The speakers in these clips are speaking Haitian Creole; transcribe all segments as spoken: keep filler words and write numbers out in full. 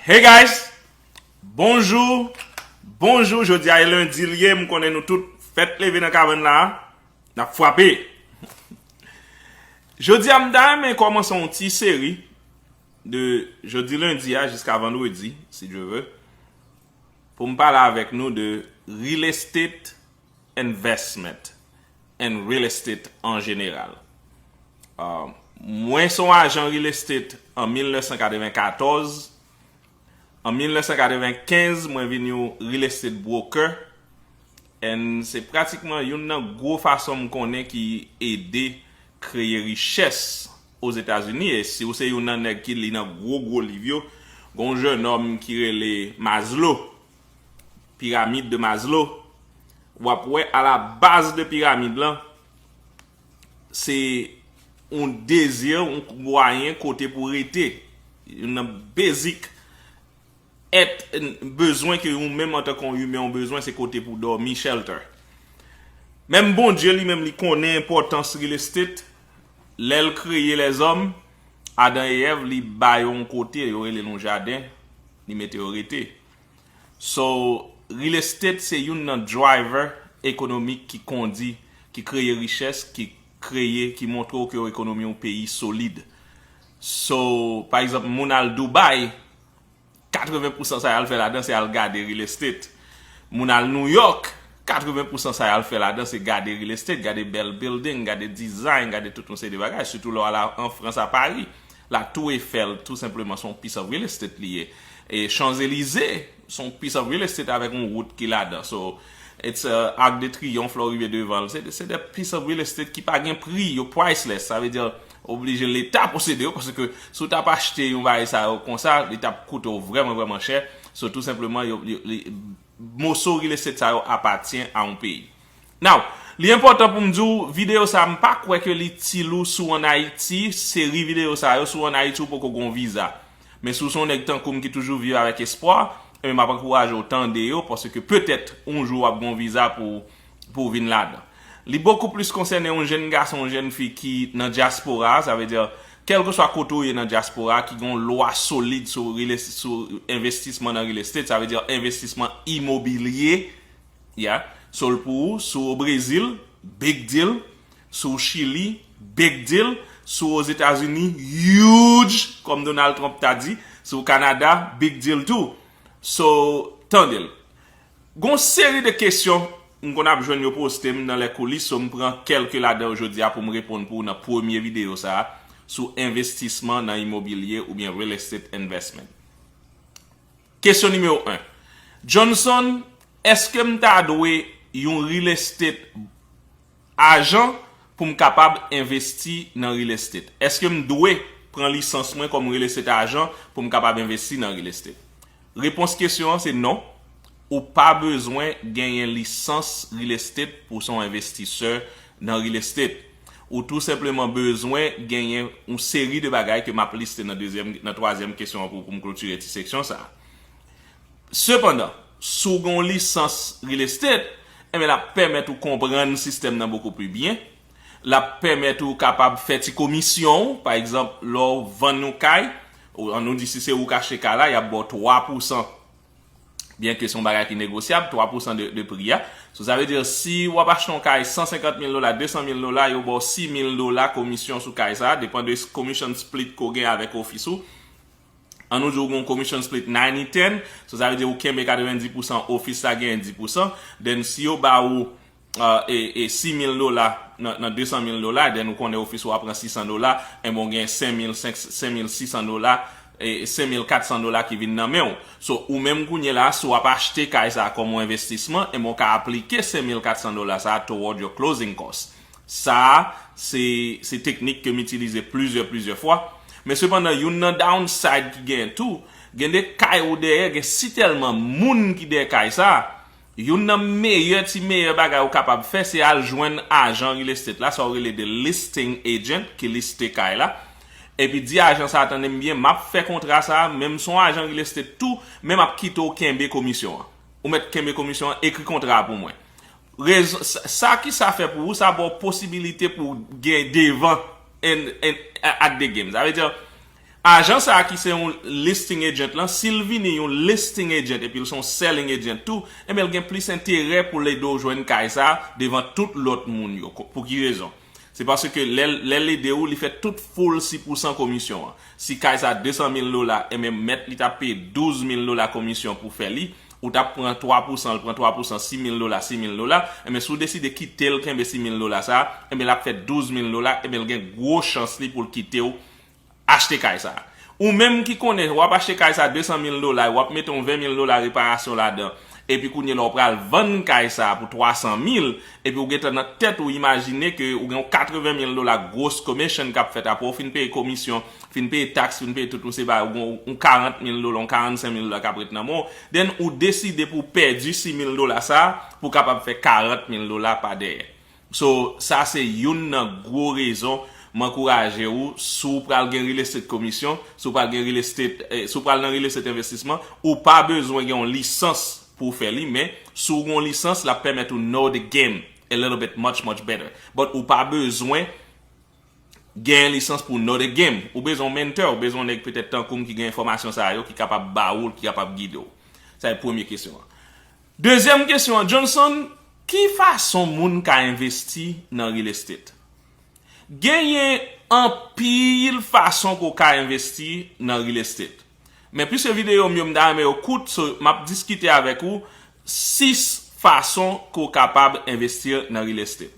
Hey guys! Bonjou! Bonjou! Jodi a e lendi l ye, m konnen nou tout fèt leve nan kabann la. N ap frape! Jodi a m ta renmen kòmanse yon ti seri de jodi lendi a jiska vandredi, si Dye vle, pou m pale avèk nou de real estate investment and real estate an jeneral. Uh, mwen se yon ajan real estate an mil nèf san katreven katòz. An mil nèf san katreven kenz, mwen vin yon real estate broker. And se pratikman youn nan gwo fason m konnen ki ede kreye richès Ozetazini. E si w se youn nan nèg ki li nan gwo gwo liv yo, gen yon jennonm ki rele Maslow, piramid de Maslow. W ap wè a la baz de piramid lan, se yon dezi, yon mwayen kote pou rete. Youn nan basic et bezwen ke ou menm antanke yon imen ou bezwen, se kote pou dòmi, shelter. Menm Bondye li menm li konnen enpòtans real estate. Lè l kreye lèzòm, Adan e Èv, li ba yo yon kote, yo rele l yon jaden, li mete yo rete. So, real estate se youn nan driver ekonomik ki kondi, ki kreye richès, ki kreye, ki montre w ke ekonomi yon peyi solid. So, pa egzanp, moun al Dubai, katreven pousan sa y al fè ladan se al gade real estate. Moun al New York, katreven pousan sa y al fè ladan se gade real estate, gade bèl building, gade design, gade tout yon seri de bagay. Sitou lè w al an Frans, a Paris, La Tour Eiffel, tou senpleman, se yon piece of real estate li ye. E Champs-Élysées, se yon piece of real estate avèk yon wout ki ladan. So, it's a Arc de Triomphe, lè w rive devan l. Se, se de piece of real estate ki pa gen pri, yo priceless. Sa vle di, oblije Leta posede yo, paske si w t ap achte yon bagay sa yo konsa, li t ap koute w vrèman, vrèman chè. So, tou senpleman, yo, yo, li, moso real estate sa yo apatyen a yon peyi. Now, li enpòtan pou m di w, videyo sa, m pa kwè ke li itil ou si w ann Ayiti, seri videyo sa yo, si w ann Ayiti, ou poko gen yon viza. Men si w se yon nèg tankou m ki toujou viv avèk espwa, ebyen, m ap ankouraje w tande yo, paske petèt, yon jou w ap gen yon viza pou, pou w vin ladan. Li bokou plis konsène yon jèn gason, yon jèn fi ki nan dyaspora, sa vle di, kèlkeswa kote w ye nan dyaspora, ki gen yon lwa solid sou, rele-, sou envestisman nan real estate, sa vle di envestisman imobilye, yeah. So l pou ou, si w o Brezil, big deal, si w Chili, big deal, si w Ozetazini, huge, kòm Donald Trump ta di, si w Kanada, big deal tou. So, tande l. Gon seri de kesyon m konn ap jwenn yo poste m nan lè koulis, so m pran kèlke ladan yo jodi a pou m reponn pou w nan premye videyo sa a sou envestisman nan imobilye oubyen real estate investment. Kesyon nimewo en. Johnson, èske m ta dwe yon real estate ajan pou m kapab envesti nan real estate? Èske m dwe pran lisans mwen kòm real estate ajan pou m kapab envesti nan real estate? Repons kesyon an se non. Ou pa bezwen genyen lisans real estate pou w se yon envestisè nan real estate. Ou tou senpleman bezwen genyen yon seri de bagay ke m ap liste nan dezyèm, nan twazyèm kesyon an pou, pou m klotire ti seksyon sa a. Sepandan, si w gen yon lisans real estate, enben, l ap pèmèt ou konprann sistèm nan bokou pli byen. L ap pèmèt ou kapab fè ti komisyon w. Pa egzanp, lè w vann yon kay, ou, ann nou di si se ou k achte kay la, y ap ba w twa pousan, byenke se yon bagay ki negosyab, twa pousan de, de pri a. So, sa vle di, si w ap achte yon kay san senkant mil dola, de san mil dola, yo ba w sis mil dola komisyon sou kay sa a, depan de commission split ke w gen avèk ofis ou. Ann nou di w gen yon commission split ninety ten, so sa vle di ou kenbe katrevenndis pousan, ofis la genyen dis pousan, then si yo ba ou, uh, e, e sis mil dola nan, nan de san mil dola, then ou konnen ofis ou a pran sis san dola, enben ou gen senk mil senk, senk mil sis san dola, e senk mil kat san dola ki vin nan men w. So, ou menm kounye la, si w ap achte kay sa a kòm yon envestisman, enben ou ka aplike senk mil kat san dola sa a toward your closing cost. Sa a, se, se teknik ke m itilize plizyè, plizyè fwa. Men sepandan, youn nan downside ki genyen tou, gen de kay ou dèyè, gen sitèlman moun ki dèyè kay sa a. Youn nan meyè ti meyè bagay ou kapab fè, se al jwenn ajan real estate la, sa ou rele de listing agent ki liste kay la. Epi di ajan sa a, tande m byen, m ap fè kontra sa a, men m se yon ajan real estate tou, men m ap kite w kenbe komisyon an. Ou mèt kenbe komisyon an, ekri kontra a pou mwen. Rezon, sa, sa ki sa fè pou ou, sa ba w posibilite pou w gen devan in, in, at the game. Sa vle di, Ajan sa a ki se yon listing agent lan, si l vini yon listing agent epi l se yon selling agent tou, enben l gen plis enterè pou l ede w jwenn kay sa a devan tout lòt moun yo. Ko- Pou ki rezon? Se paske lè l- lè l ede w, li fè tout full six pousan komisyon an. Si kay sa a de san mil dola, enben mèt li t ap peye douz mil dola komisyon pou fè li, ou t ap pran twa pousan, l pran twa pousan, sis mil dola, sis mil dola, enben si w deside kite l kenbe sis mil dola sa a, enben l ap fè douz mil dola, enben l gen gwo chans li pou l kite w achte kay sa a. Ou menm ki konnen w ap achte kay sa a de san mil dola, w ap mete yon ven mil dola reparasyon ladan, epi kounye la w pral vann kay sa a pou twa san mil, epi w gentan nan tèt ou imajine ke ou gen yon katreven mil dola gwo commission k ap fèt apre w fin peye komisyon, fin peye taks, fin peye tout ou se ba ou gen yon karant mil dola, yon karannsenk mil dola k ap ret nan men w, then ou deside pou w pèdi sis mil dola sa a pou w kapab fè karant mil dola pa dèyè. So, sa se youn nan gwo rezon m ankouraje w, si w pral gen real estate komisyon, si w pral gen real estate, eh, si w pral nan real estate envestisman, ou pa bezwen gen yon lisans pou w fè li, men si w gen yon lisans, l ap pèmèt ou know the game a little bit much, much better. But ou pa bezwen gen lisans pou know the game. Ou bezwen yon mentor, ou bezwen yon nèg petèt tankou m ki gen enfòmasyon sa yo, ki kapab ba ou l, ki kapab gide w. Sa e premye kesyon an. Dezyèm kesyon an, Johnson, ki fason moun ka envesti nan real estate? Genyen anpil fason ke w ka envesti nan real estate. Men piske videyo m yo m ta renmen yo kout, so m ap diskite avèk ou sis fason ke w kapab envesti nan real estate.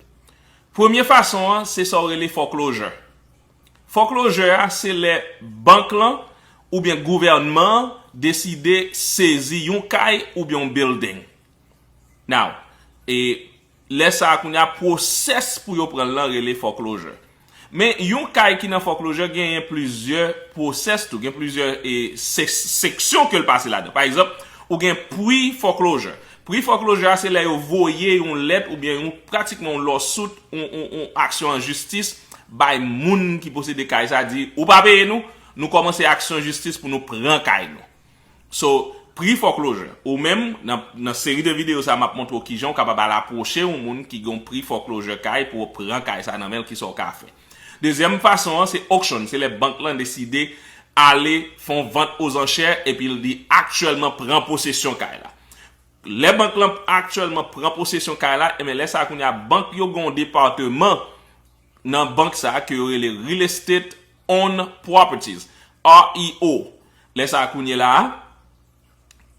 Premye fason an, se sa w rele foreclosure. Foreclosure a, se lè bank lan oubyen gouvènman an deside sezi yon kay oubyen yon building. Now, e lè sa a kounye a, pwosès pou yo pran l lan rele foreclosure. Men yon kay ki nan foreclosure genyen plizyè pwosès tou, gen plizyè e, se- seksyon ke l pase ladan. Pa egzanp, ou gen pre-foreclosure. Pre-foreclosure a se lè yo voye yon lèt oubyen yon pratikman yon lawsuit, yon, yon, yon aksyon an jistis bay moun ki posede kay sa, di ou pa peye nou, nou kòmanse aksyon jistis pou nou pran kay nou. So, pre-foreclosure, ou menm, nan, nan seri de videyo sa, m ap montre w kijan w kapab al apwoche yon moun ki gen yon pre-foreclosure kay pou w pran kay sa nan men l, kisa w ka fè. Dezyèm fason an, se auction, se lè bank lan deside ale fè yon vant ozanchè epi li aktyèlman pran posesyon kay la. Lè bank lan aktyèlman pran posesyon kay la, enben lè sa a kounye a, bank yo gen yon depatman nan bank sa a ke yo rele Real Estate Owned Properties, R E O. Lè sa a kounye la a,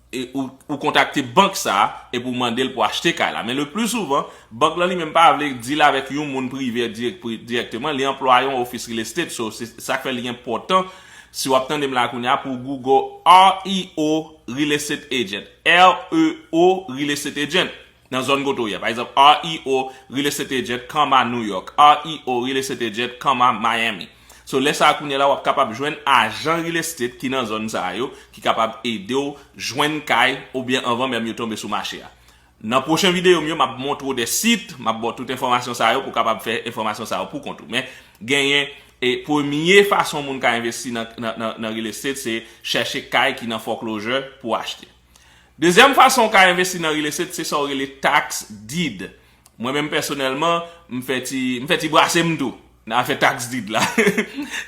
e ou, ou kontakte bank sa a epi w mande l pou achte kay la. Men le pli souvan, bank lan li menm pa vle deal avèk yon moun prive dirèk- pri- dirèkteman, li anplwaye yon ofis real estate. So, se sa k fè li enpòtan, si w ap tande m la kounye a, pou w Google R E O Real Estate Agent, R E O Real Estate Agent, nan zòn kote w ye a. Pa egzanp, R E O Real Estate Agent, kama New York, R E O Real Estate Agent, kama Miami. So, lè sa a kounye a la, w ap kapab jwenn ajan real estate ki nan zòn sa a yo, ki kapab ede w jwenn kay, oubyen anvan menm yo tonbe sou mache a. Nan pwochen videyo m yo, m ap montre w de sit, m ap ba w tout enfòmasyon sa yo pou w kapab fè enfòmasyon sa yo pou kont ou. Men, genyen, e premye fason moun ka envesti nan, nan, nan, nan real estate, se chèche kay ki nan foreclosure pou achte. Dezyèm fason w ka envesti nan real estate, se sa w rele tax deed. Mwen menm pèsonèlman, m fè ti, m fè ti brase m tou nan afè tax deed la.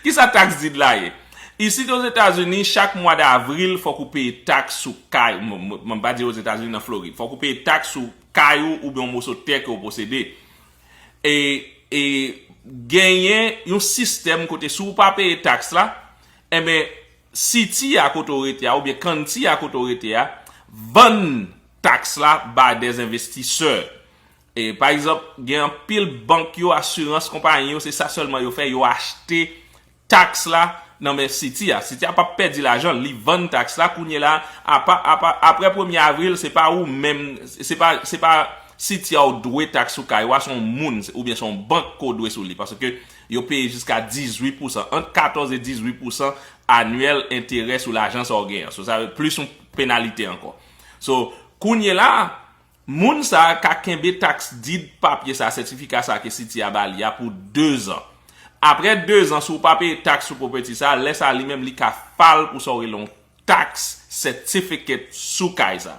Kisa tax deed la ye? Isit Ozetazini, chak mwa davril, fòk ou peye taks sou kay. Mwen, mwen, mwen pa di Ozetazini, nan Florid. Fòk ou peye taks sou kay ou oubyen yon moso tè ke w posede. E, e genyen yon sistèm kote si w pa peye taks la, enben, city a kote w rete a, oubyen county a kote w rete a, vann taks la ba des investisseurs. E, pa egzanp, gen anpil bank yo, asirans konpayi yo, se sa sèlman yo fè, yo achte taks la nan men city a. City a p ap pèdi lajan, li vann taks la, kounye la, apa, apa, apre premye avril, se pa ou menm, se pa, se pa city a ou dwe taks sou kay ou a, se yon moun, se- oubyen se yon bank ke w dwe sou li, paske yo peye jiska dizuit pousan, ant katòz e dizuit pousan anyèl enterè sou lajan sa w genyen an. So, sa vle plis yon penalite ankò. So, kounye la, moun sa a ka kenbe tax deed, papye sa, sètifika sa ke city a ba li a pou dezan. Apre dezan, si w pa peye taks sou property sa, lè sa li menm li ka file pou sa w rele yon tax certificate sou kay sa.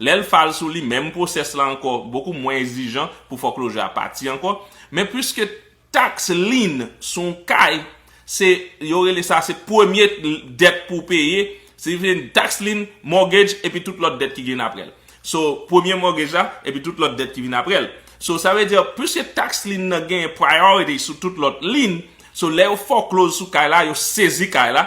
Lè l file sou li, menm pwosès la ankò, bokou mwen egzijan pou foreclosure a pati ankò. Men piske tax lien sou yon kay, Se, yo rele sa, se premye dèt pou w peye. Se vin tax lien, mortgage, epi tout lòt dèt ki gen apre l. So, premye mortgage la, epi tout lòt dèt ki vin apre l. So, sa vle di, piske tax lien nan genyen priority sou tout lòt lien, so, lè yo foreclose sou kay la, yo sezi kay la,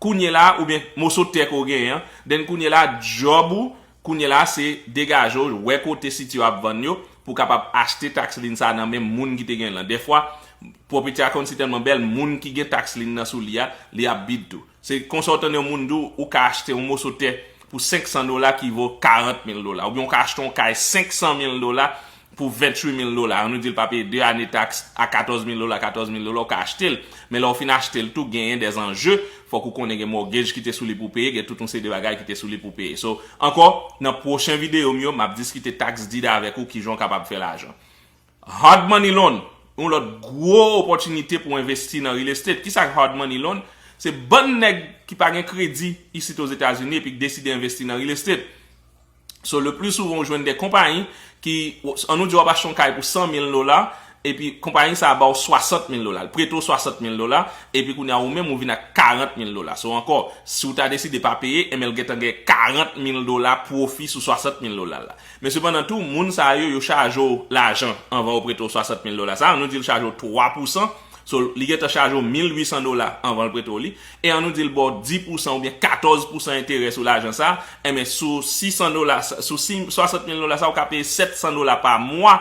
kounye la, oubyen moso tè ke w genyen an, then kounye la, djòb ou, kounye la, se degaje w, wè kote siti yo ap vann yo, pou w kapab achte tax lien sa nan men moun ki te gen l lan. Dèfwa, property account si tèlman bèl, moun ki gen tax lien nan sou li a, li ap bid tou. Se konsa w tande yon moun di w, ou ka achte yon moso tè pou senk san dola ki vo karant mil dola. Oubyen ou ka achte yon kay senk san mil dola pou venntuit mil dola. Ann nou di l pa peye de ane taks a katòz mil dola, katòz mil dola, ou ka achte l. Men lè w fin achte l tou, genyen dè anje. Fòk ou konnen gen mortgage ki te sou li pou peye, gen tout yon seri de bagay ki te sou li pou peye. So, ankò, nan pwochen videyo m yo, m ap diskite tax deed avèk ou, kijan w kapab fè lajan. Hard money loan, yon lòt gwo opòtinite pou envesti nan real estate. Kisa k hard money loan? Se bann nèg ki pa gen kredi isit Ozetazini epi k deside envesti nan real estate. So, le plus souvent, ou jwenn de konpayi ki, ann nou di w ap achte yon kay pou san mil dola, epi konpayi sa a ba w swasant mil dola, l prete w swasant mil dola, epi kounye a ou menm ou vin ak karant mil dola. So, ankò, si w ta deside pa peye, enben l gentan gen karant mil dola pwofi sou swasant mil dola la. Men sepandan tou, moun sa yo, yo chaje w lajan anvan yo prete w swasant mil dola sa a. Nou di l chaje w twa pousan. So, li gentan chaje w mil uit san dola anvan l prete w li. E ann nou di l ba w dis pousan oubyen katòz pousan enterè sou lajan sa a. Enben, sou sis san dola, sou swasant mil dola sa a, ou ka peye sèt san dola pa mwa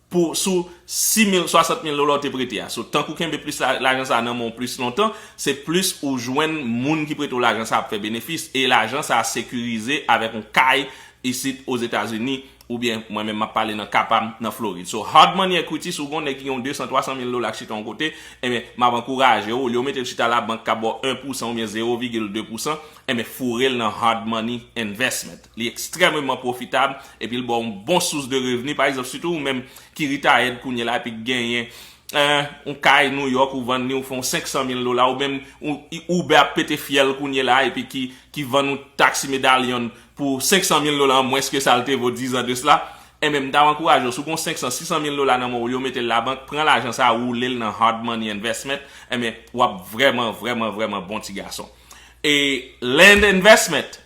pou, sou sis mil, swasant mil dola ou te prete a. So, tank ou kenbe plis la, lajan sa a nan men w plis lontan, se plis ou jwenn moun ki prete w lajan sa a ap fè benefis. E lajan sa a sekirize avèk yon kay isit Ozetazini, oubyen mwen menm m ap pale nan ka pa m nan Florid. So, hard money equity, si w gen yon nèg ki gen yon de san, twa san mil dola k chita yon kote, enben, m ap ankouraje w, olye w mete l chita labank k ap ba w en pousan oubyen zewo vigil de pousan, enben, foure l nan hard money investment. Li ekstrèmeman pwofitab, epi l ba w yon bon sous de revni. Pa egzanp, sitou ou menm ki retired kounye la, epi k genyen, eh, yon kay New York, ou vann li, ou fè yon senk san mil dola, ou menm, ou, Uber ap pete fyèl kounye la, epi ki, ki vann yon taxi medallion pou senk san mil dola an mwens ke sa l te vo diz an de sila, enben, m ta ankouraje w, si w gen senk san, sis san mil dola nan men w, olye w mete l labank, pran lajan sa a, woule l nan hard money investment, enben, w ap vrèman, vrèman, vrèman bon ti gason. E land investment,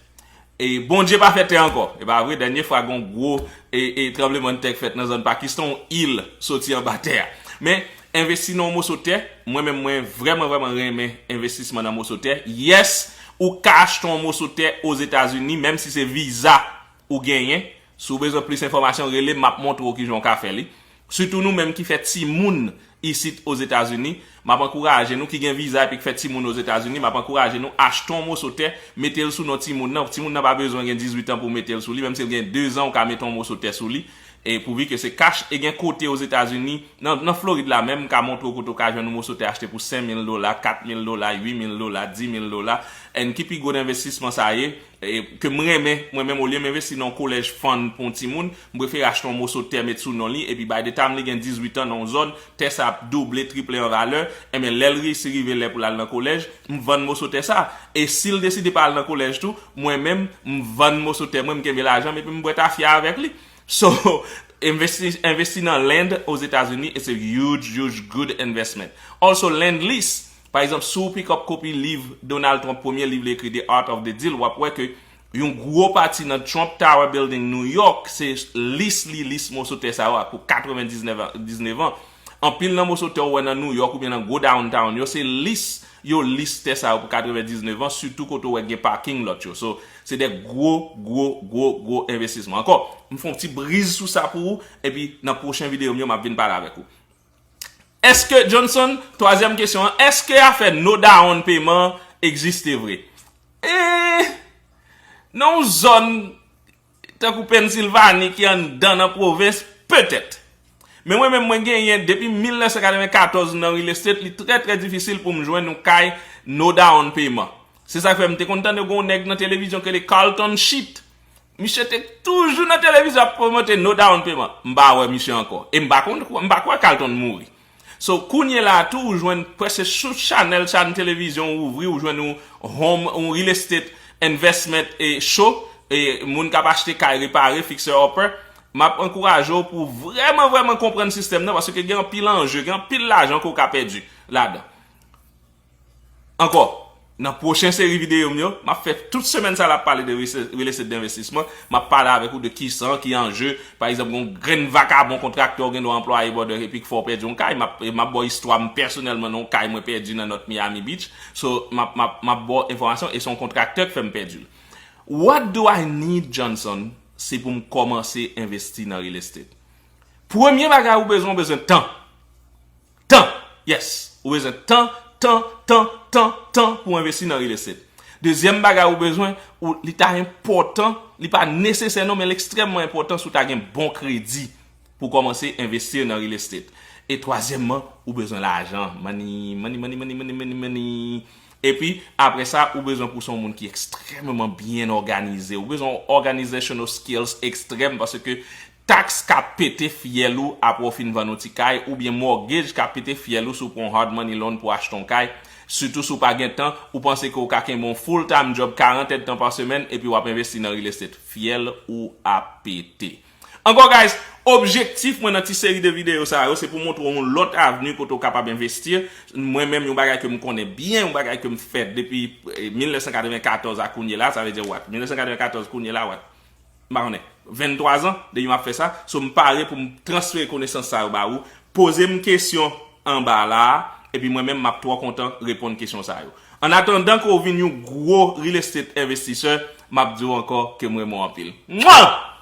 e Bondye pa fè tè ankò. E pa vre, dènye fwa gen yon gwo e, e tranblemanntè k fèt nan zòn Pakistan, yon il soti anba tè a. Men, envesti nan yon moso tè, mwen menm mwen vrèman, vrèman renmen envestisman nan moso tè. Yes, ou ka achte yon moso tè Ozetazini, menm si se viza ou genyen. Si w bezwen plis enfòmasyon, rele m, m ap montre w kijan w ka fè li. Sitou nou menm ki fè timoun isit Ozetazini, m ap ankouraje nou ki gen viza epi k fè timoun Ozetazini, m ap ankouraje nou achte yon moso tè, mete l sou non timoun nan. Timoun nan pa bezwen gen dizuit an pou w mete l sou li, menm si l gen de zan, ou ka mete yon moso tè sou li. E pouvi ke se kach, e gen kote Ozetazini, nan, nan Florid la menm, m ka montre w kote w ka jwenn yon moso tè achte pou senk mil dola, kat mil dola, uit mil dola, dis mil dola. And ki pi gwo nan envestisman sa ye, e, ke m renmen, mwen menm, olye m envesti nan yon kolèj fund pou yon timoun, m prefere achte yon moso tè met sou non li, epi by the time li gen dizuit an nan yon zòn, tè sa ap double, triple an valè, enben lè l resi rive lè pou l al nan kolèj, m vann moso tè sa. E si l deside pa al nan kolèj tou, mwen menm, m vann moso tè mwen, m kenbe lajan m, epi m bwè tafya avèk li. So, envesti, envesti nan land Ozetazini, it's a huge, huge, good investment. Also, land lease. Pa egzanp, si w pick up kopi liv Donald Trump, premye liv li ekri, The Art of the Deal, w ap wè ke yon gwo pati nan Trump Tower Building New York, se lease li lease moso tè sa yo a pou katrevendiznèf an, diznèf an. Anpil nan moso tè w wè nan New York oubyen nan gwo downtown yo, se lease yo lease tè sa yo pou katrevendiznèf an, sitou kote w wè gen parking lot yo. So, se de gwo, gwo, gwo, gwo envestisman. Ankò, m fè yon ti briz sou sa pou ou, epi nan pwochen videyo m yo, m ap vin pale avèk ou. Èske, Johnson, twazyèm kesyon an, èske afè no down payment egziste vre? Eh, nan yon zòn tankou Pennsilvani ki anndan nan pwovens, petèt. Men mwen menm, mwen genyen depi mil nèf san katrevenkatòz nan real estate, li trè, trè difisil pou m jwenn yon kay no down payment. Se sa k fè m te konn tande yon nèg nan televizyon ki rele Carlton Sheet. Misye te toujou nan televizyon ap pwomote no down payment. M pa wè misye ankò. E m pa konn, m pa kwè Carlton mouri. So, kounye la a tou, ou jwenn prèske sou chanèl, chann televizyon ou ouvri, ou jwenn yon home, yon real estate investment e show, e moun k ap achte kay repare, fixer upper. M ap ankouraje w pou w vrèman, vrèman konprann sistèm nan, paske gen anpil anje, gen anpil lajan ke w ka pèdi ladan. Ankò, nan pwochen seri videyo m yo, m ap fè tout semèn sa la ap pale de real estate d'investissement. M ap pale avèk ou de kisa ki an je. Pa egzanp, yon grenn vakabon kontraktè ou gen dwa anplwaye bòdè epi k fè w pèdi yon kay. M ap, m ap ba w istwa m pèsonèlman nan yon kay mwen pèdi nan North Miami Beach. So, m ap, m ap, m ap ba w enfòmasyon e se yon kontraktè k fè m pèdi l. What do I need, Johnson? Se pou m kòmanse envesti nan real estate. Premye bagay ou bezwen, ou bezwen tan. Tan. Yes. Ou bezwen tan, tan, tan, tan, tan pou envesti nan real estate. Dezyèm bagay ou bezwen, ou, li ta enpòtan, li pa nesesè non, men l ekstrèmman enpòtan si w ta gen bon kredi pou kòmanse envesti nan real estate. E twazyèmman, ou bezwen lajan. Money, money, money, money, money, money, money. Epi, apre sa, ou bezwen pou se yon moun ki ekstrèmman byen òganize. Ou bezwen yon organizational skills ekstrèm paske tax ka pete fyèl ou apre w fin vann yon ti kay, oubyen mortgage ka pete fyèl ou si w pran yon hard money loan pou achte yon kay. Sitou si w pa gen tan, ou panse ke w ka kenbe yon full time job karant èdtan pa semèn epi w ap envesti nan real estate. Fyèl ou ap pete. Ankò, guys, objektif mwen nan ti seri de videyo sa yo, se pou montre w yon lòt avni kote w kapab envesti. Mwen menm, yon bagay ke m konnen byen, yon bagay ke m fè depi eh, mil nèf san katrevenkatòz a kounye la, sa vle di what? Mil nèf san katrevenkatòz kounye la, what? M pa konnen. Venntwa zan depi m ap fè sa, so m pare pou m transfere konesans sa yo ba ou. Poze m kesyon anba la a, epi mwen menm m ap twò kontan reponn kesyon sa yo. An atandan ke w vin yon gwo real estate envestisè, m ap di w ankò ke m renmen w anpil. Mwa!